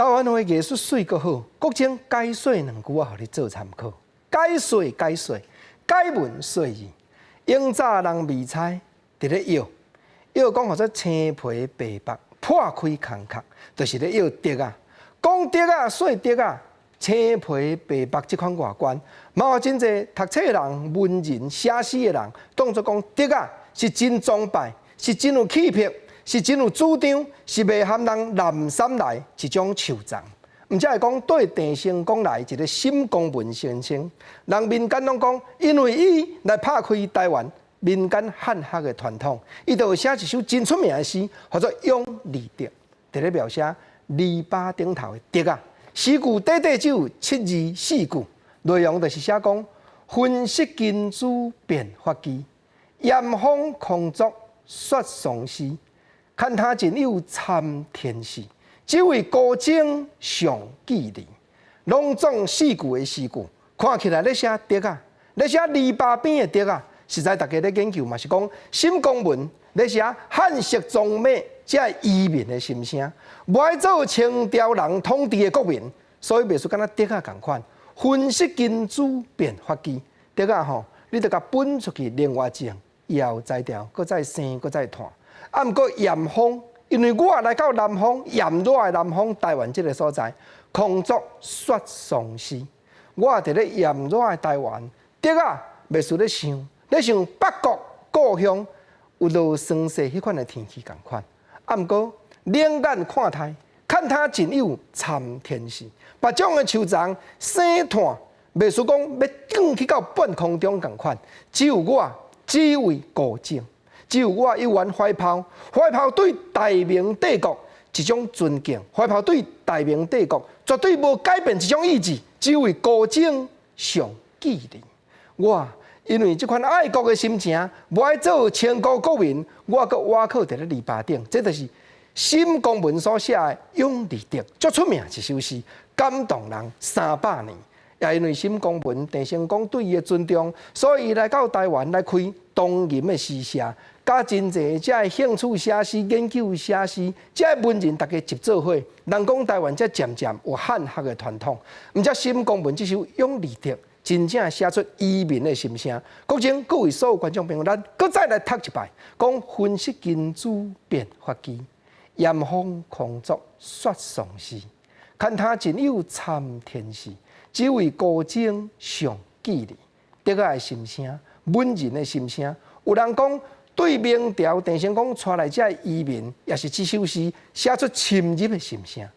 台灣話藝術媠閣好，國情解說兩句仔，予你做參考。解說解說，解文說字。永早人未猜，佇咧搖搖講號做青皮白目，破開空殼，就是咧搖竹仔。講竹仔，說竹仔，青皮白目這款外觀，嘛有真濟讀冊人、文人、寫詩的人，當作講竹仔是真崇拜，是真有氣魄，是真有主張，是袂含人南山來一種樹叢。毋才會講對鄭成功來一个沈光文先生，人民間攏講，因為伊來拍開台灣民間漢學的傳統，伊就有寫一首真出名的詩，號做《詠籬竹》，佇咧描寫籬笆頂頭的竹仔。詩句短短只有七字四句，內容就是寫講分析根株變法機，嚴風空作雪喪屍。牽他盡有參天時，只為孤精上記離。攏總四句的詩句，看起來咧寫竹仔，咧寫籬笆邊的竹仔，實在大家咧研究嘛是講沈光文咧寫漢式壯美這移民的心聲，無愛做清朝人統治的國民，所以袂輸敢若竹仔仝款，分析根株變法機，竹仔吼，你著共分出去另外種，以後才調，閣再生，閣再湠。啊，毋過炎風，因為我來到南方，炎熱的南方台灣這个所在，空作雪喪屍。我佇咧炎熱的台灣，竹仔袂輸咧想，咧想北國故鄉有落霜雪彼款的天氣仝款。啊，毋過冷眼看待，看他盡有參天時，別種的樹叢生湠，袂輸講欲轉去到半空中仝款。只有我，只為孤精。只有我有緣懷抱，懷抱對大明帝國一種尊敬，懷抱對大明帝國絕對無改變這種意志，只為孤精上記離。我因為這款愛國的心情，無愛做清國國民，我閣倚靠佇咧籬笆頂，這就是沈光文所寫的《詠籬竹》，足出名一首詩，感動人300年。也因為沈光文、鄭成功對伊的尊重，所以伊來到台灣來開東瀛的詩社，佮真濟這个興趣寫詩、研究寫詩，這个文人大家集做伙。人講台灣才漸漸有漢學的傳統。毋才沈光文這首《詠籬竹》，真正寫出移民的心聲。國情各位所有觀眾朋友，咱閣再來讀一擺，講分析根株變法機，嚴風空作雪喪屍，牽他盡有參天時。只為孤精上記離，竹仔的心聲，文人的心聲。有人講對明朝鄭成功帶來這移民，也是這首詩寫出深入的心聲。